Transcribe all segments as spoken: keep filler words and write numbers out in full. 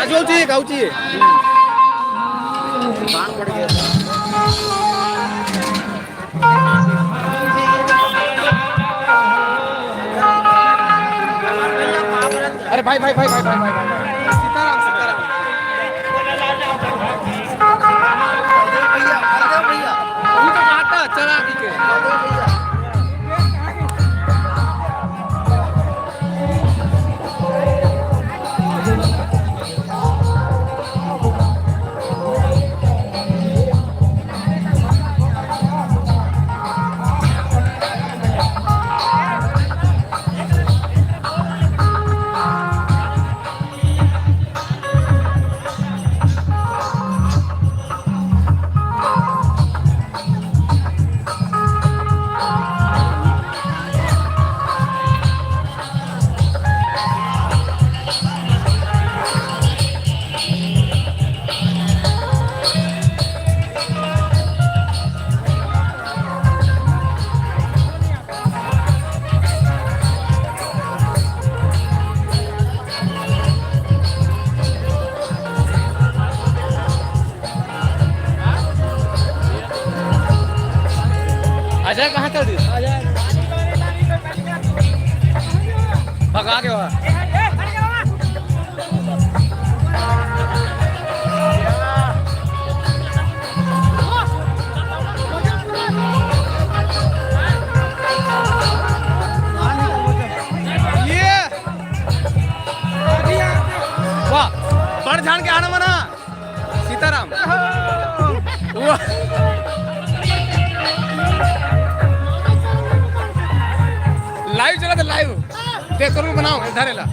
काऊ चाहिए, काऊ चाहिए। अरे भाई, भाई, भाई, भाई, भाई, भाई, भाई, भाई। सीताराम, सीताराम। बलदेव भैया, बलदेव भैया। तू तो जाता, चला दी के। बलदेव भैया। अजय कहाँ चल रही है? भगा के वहाँ। ये वाह, बड़ झान के आना मना। सीताराम। वाह। Live चला था, live। देख, करूँ बनाओ, इधर ला।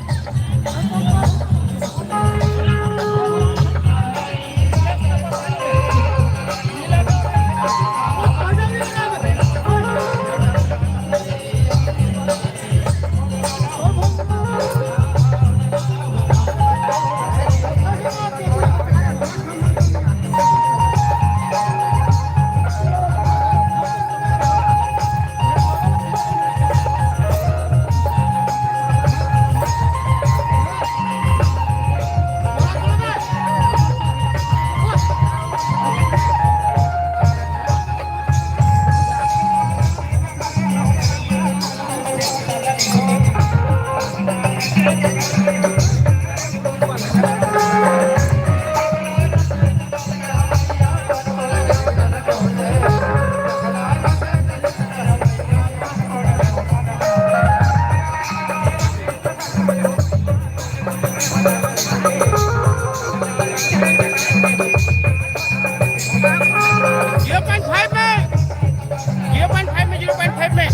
Zero point five में, zero point five में, zero point five में।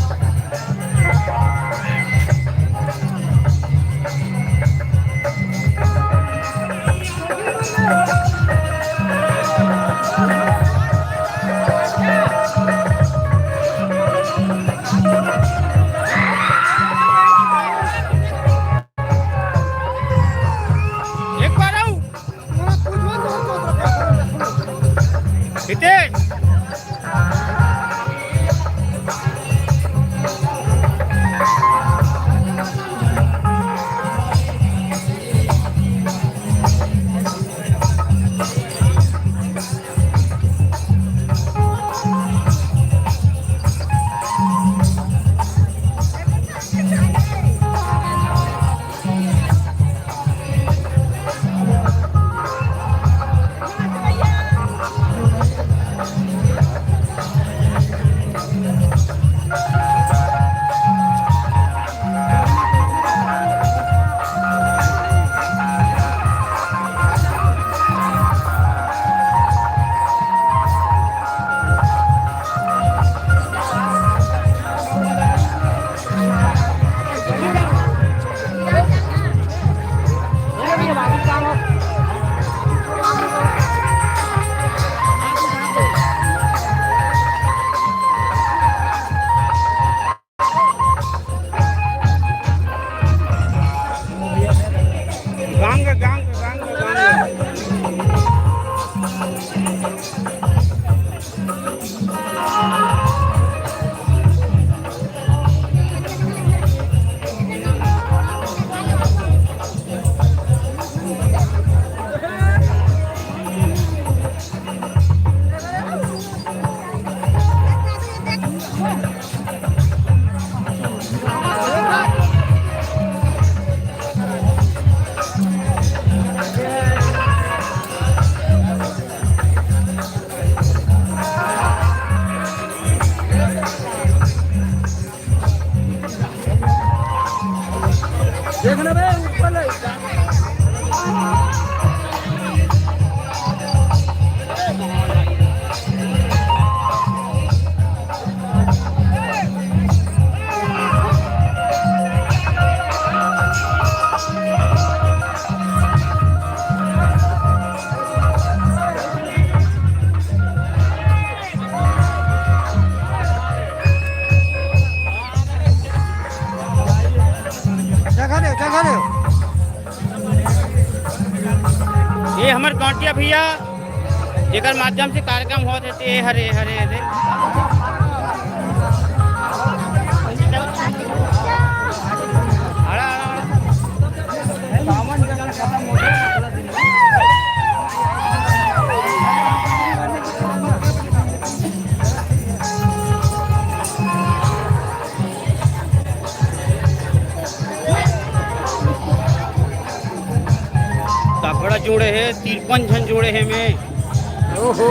देखना बे, ऊपर ले। जगह दे, जगह दे। ये हमर गौंटिया भैया, जेकर माध्यम से कार्यक्रम होत हे, ते हरे, हरे, हरे। अड़ा, अड़ा, अड़ा। तगड़ा जोड़े हे, तिरपन झन जोड़े हे में। ओहो।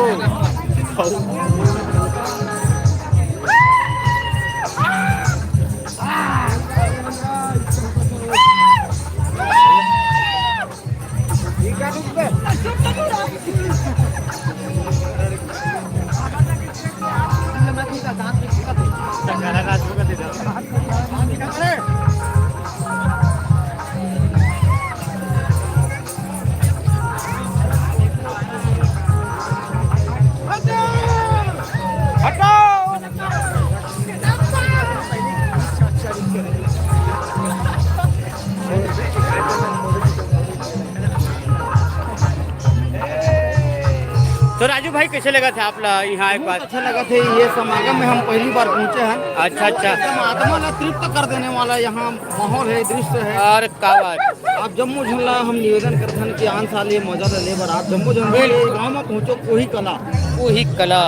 तो राजू भाई, कैसे लगा था आप ला यहाँ एक बार? अच्छा लगा था ये समागम में, हम पहली बार पहुँचे हैं। अच्छा, अच्छा। एकदम आत्मा ला तृप्त कर देने वाला यहाँ माहौल है, दृश्य है। और का बात? आप जम्मो झन ला हम निवेदन करथन कि आन साल ये मजा ला ले बर आप जम्मो झन बिल्कुल। ये गाँव में पहुँचो, कोही कला। कोही कला।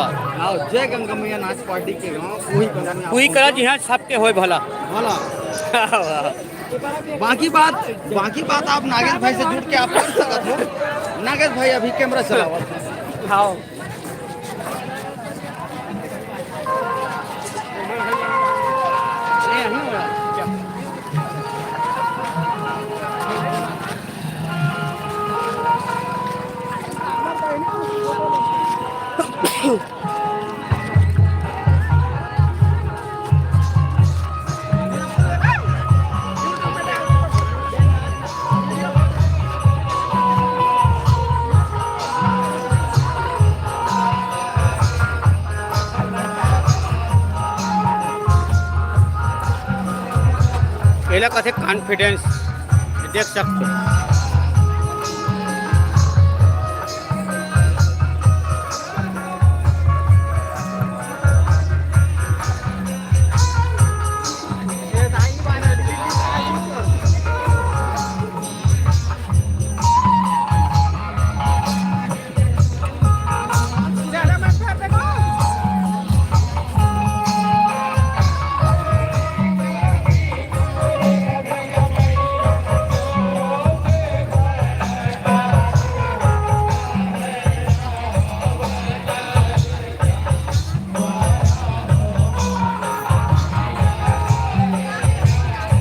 आओ, जय गंगा मैया नाच पार्टी के गाँव, कोही कला में आप कोही कला पहुँचो। जी हाँ, सबके होय भला। भला। बाकी बात, बाकी बात आप नागेश भाई से जुड़ के आप कर सकत हो। नागेश भाई अभी कैमरा चलावत हे। हाँ। एला कथे confidence, देख सकते हो।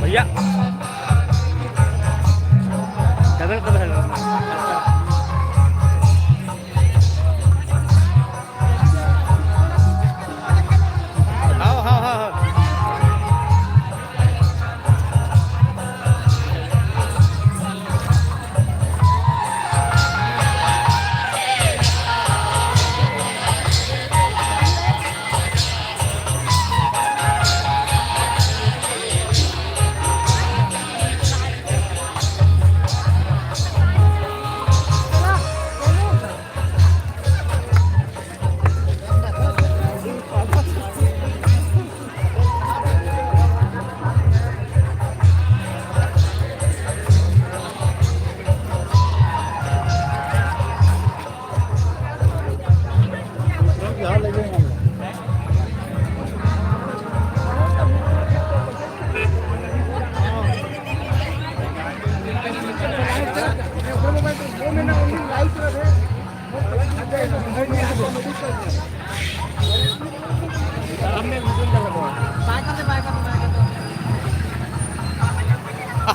भैया, डबल कलर है। हाँ, हाँ, हाँ, हाँ।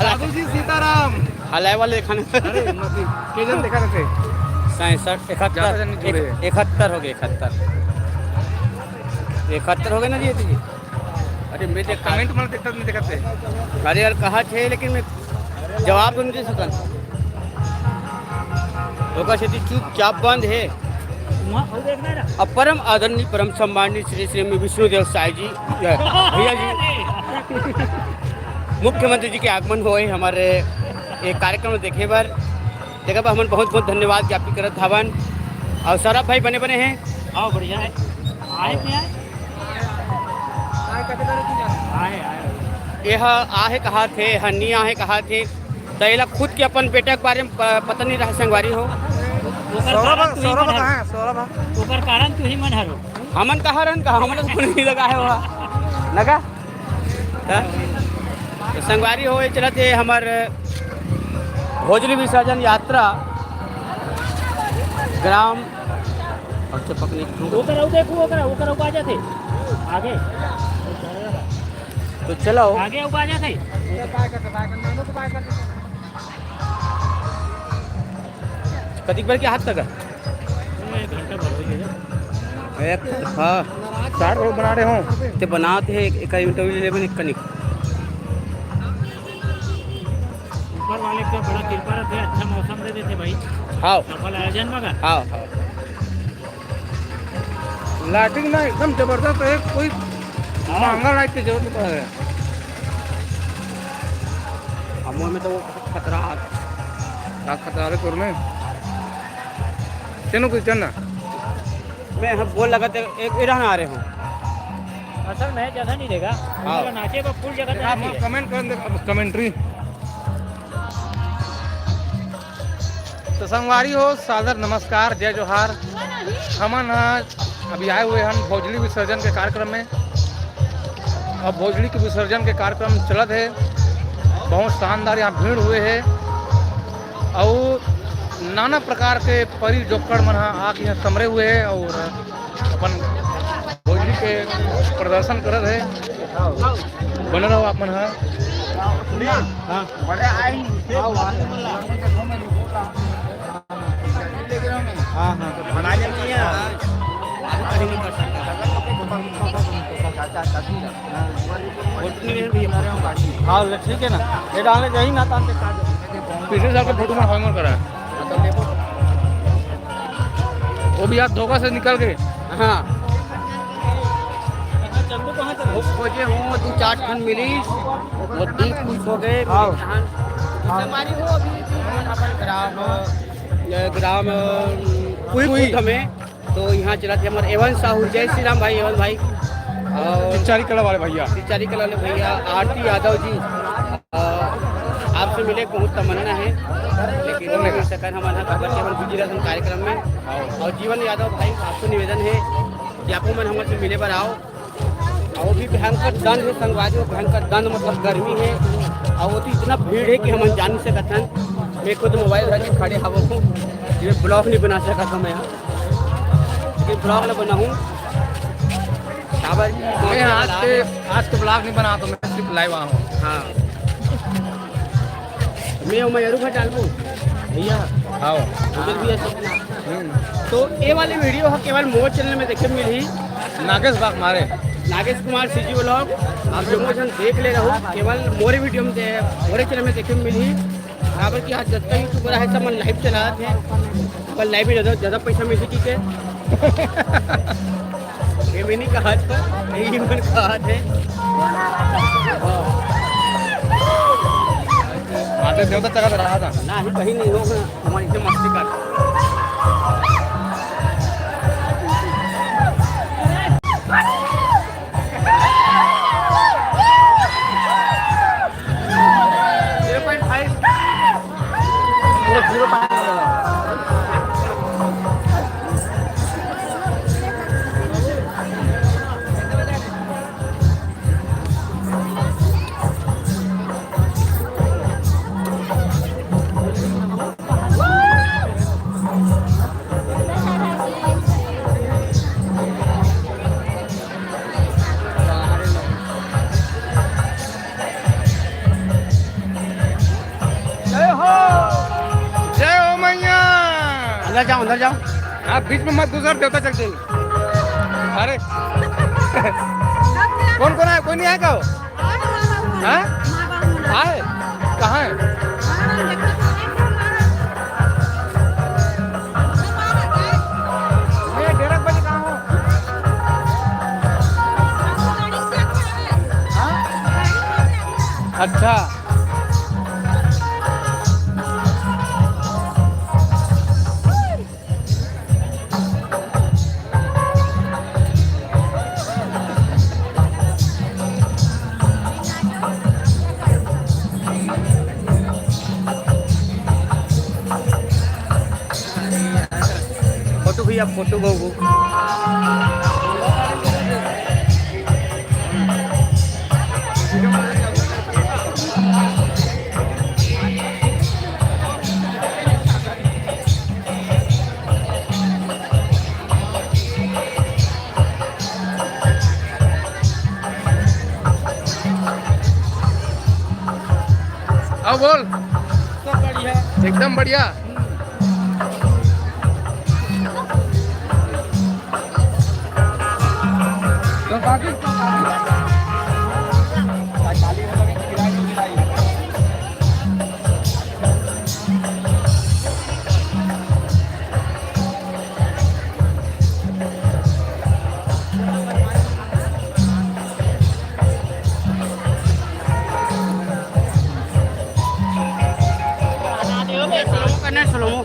साधु जी सीताराम। हलाए वाले खाने। अरे, मतलब, के जन देखा थे? सैंसठ, इकहत्तर, ज्यादा जन नहीं जुड़े। एक-, इकहत्तर हो गए, इकहत्तर। इकहत्तर हो गए ना जी, ये तो जी। अरे, मैं देख कमेंट में देखता नहीं देखा थे। अरे यार, कहा थे, लेकिन मैं जवाब तो नहीं दे सकन। ओकर सेती चुपचाप बंद है। वहाँ, वो देखना है ना। अब परम आदरणीय, परम सम्माननीय श्री श्री विष्णुदेव साय जी, भैया जी, मुख्यमंत्री जी के आगमन होए हमारे एक कार्यक्रम में देखे बर। देखा बा, हमन बहुत बहुत धन्यवाद ज्ञापित करत हवन। और सौरभ भाई बने बने हैं। हाँ, बढ़िया है। आए क्या है? आए, आए। ये ह-, आहे कहा थे, ह-, नी आहे कहा थे। त एला खुद के अपन बेटा के बारे में प-, पता नहीं रहा संगवारी हो। ओकर सौरभ, कारण तू ही सौरभ मन कहाँ हर। है? सौरभ है? ओकर कारण तू ही मन हरो। हमन कहाँ रहन, कहाँ हमन तो नहीं लगा है वहाँ। लगा? हाँ? तो संगवारी हो, ये चलत हे हमर भोजली विसर्जन यात्रा ग्राम, अब तो पकने की ओकर, वो देखो, ओकर, ओकर, वो आ जाते। आगे। तो चलो। आगे वो आ जाते। कतिक बार के हाथ तक? एक घंटा भर हो गया। एक, हाँ। चार लोग बना रहे हो। ते बनाते हैं, एक, एक इंटरव्यू ले लेबे, एक कनिक। ऊपर वाले का बड़ा कृपा रहते, अच्छा मौसम दे देते भाई। हाँ। सफल आयोजन मगर। हाँ, हाँ। लाइटिंग ना एकदम जबरदस्त है, कोई महंगा लाइट की जरूरत नहीं पड़ रहा है। हमर में तो वो खतरा है। का खतरा है तोर में? चलो कुछ चलना। मैं हम बोल लगा तो एक इधर आ रहे हूँ। असल में जगह नहीं देगा। हाँ। उन लोग नाचे पर फुल जगह देना आप चाहिए। कमेंट कर दे, अब कमेंट्री। तो संगवारी हो, सादर नमस्कार, जय जोहार। हमन ह अभी आए हुए हन भोजली विसर्जन के कार्यक्रम में। अब भोजली के विसर्जन के कार्यक्रम चलत हे, बहुत शानदार यहाँ भीड़ हुए हे, अउ नाना प्रकार के परी जोक्कड़ मन ह आके यहाँ समरे हुए हे अउ अपन भोजली के प्रदर्शन करत हे। बने रहो आप मन ह। हाँ। हाँ, हाँ। हाँ, ले, ठीक है ना, ये डालने जाही ना, तान के काट। पिछले साल के फोटो में हमर करा। वो भी आज धोखा से निकल गए। हाँ। वो खोजे हूँ, दू चार ठन मिली, वो दिल खुश हो गए। हाँ। मेरे जहान। हाँ। हमारी वो अभी भी अपन ग्राम, अ, ग्राम, अ, कुई कुई। खुर्द में, तो यहाँ चलत हे हमर एवन साहू। जय श्री राम भाई, एवन भाई। और चिचारी कला वाले भैया। चिचारी कला वाले भैया, आरती यादव जी। अ, आपसे मिले के बहुत तमन्ना हे, लेकिन नहीं मिल सकन। हमन ह काबर के हमन बिजी रहथन कार्यक्रम में। हाँ। और जीवन यादव भाई, आपसे निवेदन हे कि आपो मन हमन से मिले बर आओ। और वो भी भयंकर दंड हे संगवारी, वो भयंकर दंड मतलब गर्मी हे। और वो तो इतना भीड़ हे कि हमन जा नहीं सकत हन। मैं खुद मोबाइल धर के खड़े हवं, ये ब्लॉग नहीं बना सकत हूँ मैं यहाँ। ये ब्लॉग ला बनाहूँ। काबर कि मैं आज के, आज के ब्लॉग नहीं बना तो मैं सिर्फ लाइव आया हूँ। हाँ। मैं, मैं अरू भर डालबो। भैया। हाँ। उधर भी ऐसे बना। हम्म। तो ये वाले वीडियो ह केवल मोर चैनल में देखे मिलही। नागेश बाग मारे। Nagesh Kumar CG vlog. आप जो मोर चैनल देख ले रहो, केवल मोरे वीडियो में दे-, मोरे चैनल में देखे मिलही। काबर कि आज जतका यूट्यूबर आहे, सब मन लाइव चलात हे, पर लाइव में ज्यादा, ज्यादा पैसा मिलही कि के? ये मैं नहीं कहा था, यही मन कहा थे। आते देवता चला रहा था। ना ही कहीं नहीं होगा, हमारी इतनी मस्ती कर। जाओ, अंदर जाओ। आप बीच में मत घुसर, देवता चल जाएंगे। अरे कौन कौन आए? कोई नहीं आएगा? हाँ? आए? कहाँ है? ये डेढ़ बजे कहाँ हो? हाँ? अच्छा। फोटो भैया, फोटो गो गो। अब बोल। सब बढ़िया। एकदम बढ़िया। तो बाकी करना है, स्लोमो।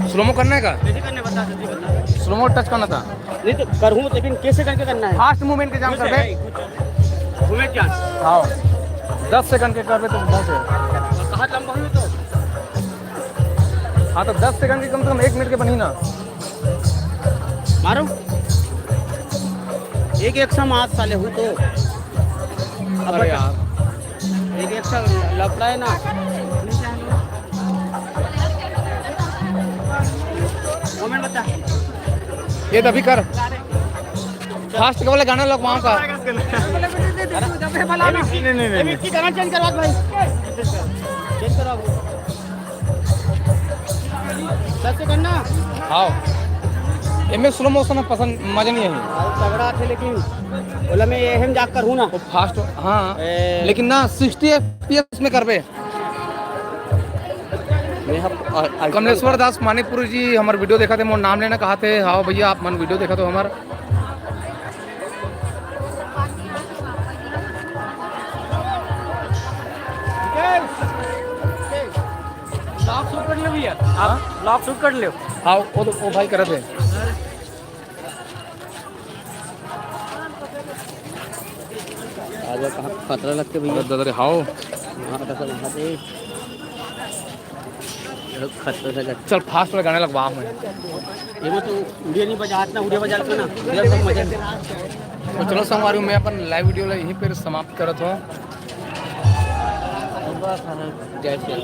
स्लोमो करना है का? कैसे करना है, बता, जल्दी बता। स्लोमो टच करना था। नहीं तो करूँ, लेकिन कैसे करके करना है? फास्ट मूवमेंट के जाम करबे। घूमे क्या? हाँ, दस सेकंड के करबे तो बहुत है। कहाँ लंबा हुई तो? हाँ, तो दस सेकंड के कम से कम एक मिनट के बनी ना। मारो। एक, एक सम आज साले हूँ तो। अब अरे बता। यार। एक, एक सम लफड़ा है ना। कमेंट बता। ये तभी कर। फास्ट के वाला गाना लगवाऊं का? नहीं, नहीं, नहीं, नहीं। गाना चेंज करवा भाई। चेंज करवा। सच से करना। हाँ। एमे स्लो मोशन में पसंद, मजा नहीं है। भाई तगड़ा थे, लेकिन ओला मैं ये हम जाकर हूँ ना। वो फास्ट, हाँ। ए। लेकिन ना सिक्सटी एफपीएस में करबे। मैं हम, अ, अ, कमलेश्वर दास मानिकपुर जी हमर वीडियो देखा थे, मोर नाम लेना कहा थे। हाँ भैया, आप मन वीडियो देखा तो हमार। ब्लॉग शूट कर लियो भैया, आप ब्लॉग शूट कर लियो। हाँ, वो तो, वो भाई करत है। आजा, कहाँ खतरा लगते भैया। अरे दादा रे, हाओ। हाँ, खतरा लगते। खतरा से चल, फास्ट वाला गाना लगवा मैं। ये वो तो उड़िया नहीं बजा, इतना उड़िया बजा लेते ना, उड़िया सब मजा। तो चलो संगवारी, मैं अपन लाइव वीडियो ला यहीं पर समाप्त करत हूँ। जय श्री राम।